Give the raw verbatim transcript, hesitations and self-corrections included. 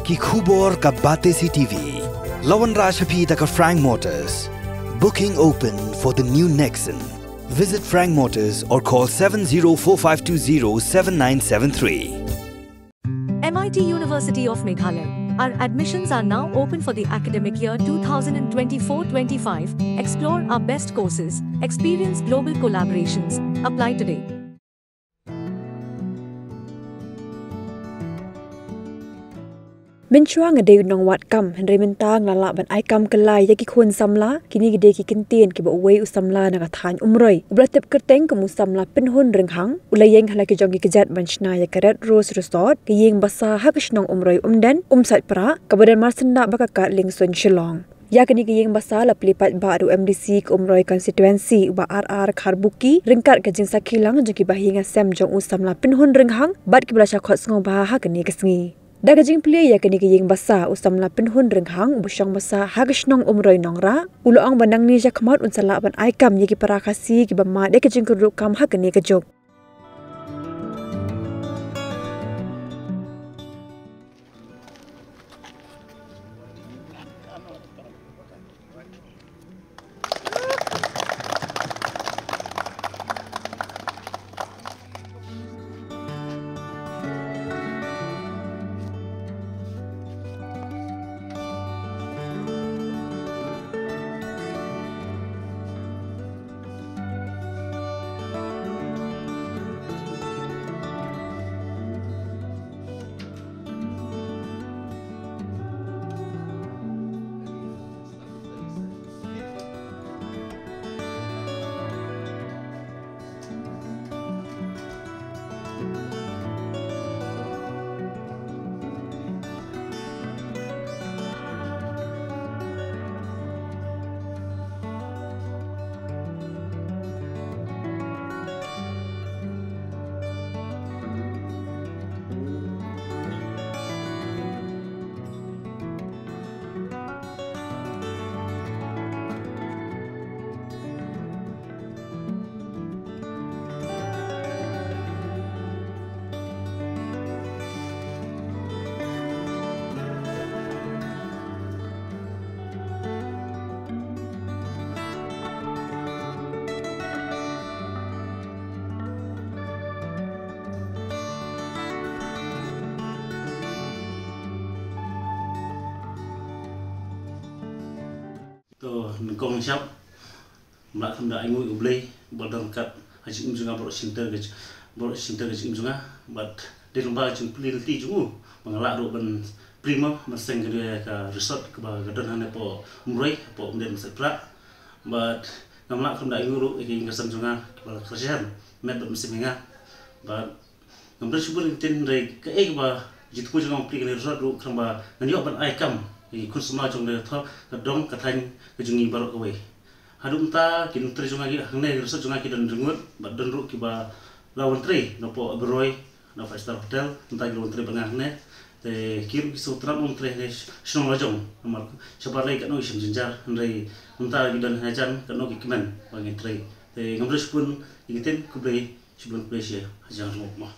Ki khubor ka Batesi T V. La wanrah sha phi da ka Frank Motors. Booking open for the new Nexon. Visit Frank Motors or call seven zero four five two zero seven nine seven three. M I T University of Meghalaya. Our admissions are now open for the academic year twenty twenty-four twenty-five. Explore our best courses, experience global collaborations. Apply today. Mynshuwa nga dei u nongwad kam, hynrei mynta nga la lah ban ai kam kylla ïa ki khun samla. Kine ki dei ki kyntien kiba uwei u samla na ka thaiñ Umroi, uba la tip kyrteng kum u samla Pynhun Rynghang, u la ïeng ha la ki jong ki kjat ban shna ïa ka Red Rose Resort, ka ïing basa ha ka shnong Umroi Umden, Umsaitpra, kaba don marsyndah ba ka kad Liengsuiñ Shillong. Ïa kane ka ïing basa la plie paidbah da u M D C ka Umroi Constituency, u Bah R R Kharbuki, ryngkat ka jingsakhi lang jong ki bahaïing hasem jong u samla Pynhun Rynghang bad kiba la shah khot sngewbha ha kane ka sngi. Da ka jingplie ïa kane ka ïing basa, u samla Pynhun Rynghang, uba shong basa ha ka shnong Umroi Nongrah, u la ong ba nangne shakhmat un sa lah ban ai kam ïa ki para Khasi kiba mad ïa ka jingkyrduh kam ha kane ka juk. To, nyngkong shap, mlak kham da ainguh ïa U Blei ba don kat ha jingim jong nga, baroh shynter ka, baroh shynter ka jingim jong nga. Bad dei lyngba ka jingplie lynti jong u ba nga lah ruh ban plie mo, ban seng kane ka resort kaba ka don hangne hapoh Umroi, hapoh Umden Umsaitpra. Bad ngam lah kham da ainguh ruh ïa ki ïing ki sem jong nga kiba la kyrshan met bad mynsiem ïa nga. Bad ngam don shibun ktien, hynrei kaei kaba jingthmu jong nga ban plie kane resort ruh khnang ba ngan ïoh ban ai kam ïa ki khun samla jong ka dong ka thaiñ ka jong ngi baroh kawei. Haduh mynta ki nongtrei jong nga ki hangne, ki resort jong nga ki don ryngut bad don ruh kiba la wan trei napoh Oberoi, na five star hotel, mynta ki la wan trei bad nga hangne. Te ki ruh ki sngewtynnat ban trei hangne shnong la jong, namar shabar lei katno ki shem jynjar, hynrei mynta ki don hajan katno ki kmen ba ngin trei. Te ngam don shibun ïa ki ktien, khublei shibun, khublei shihajar nguh mo.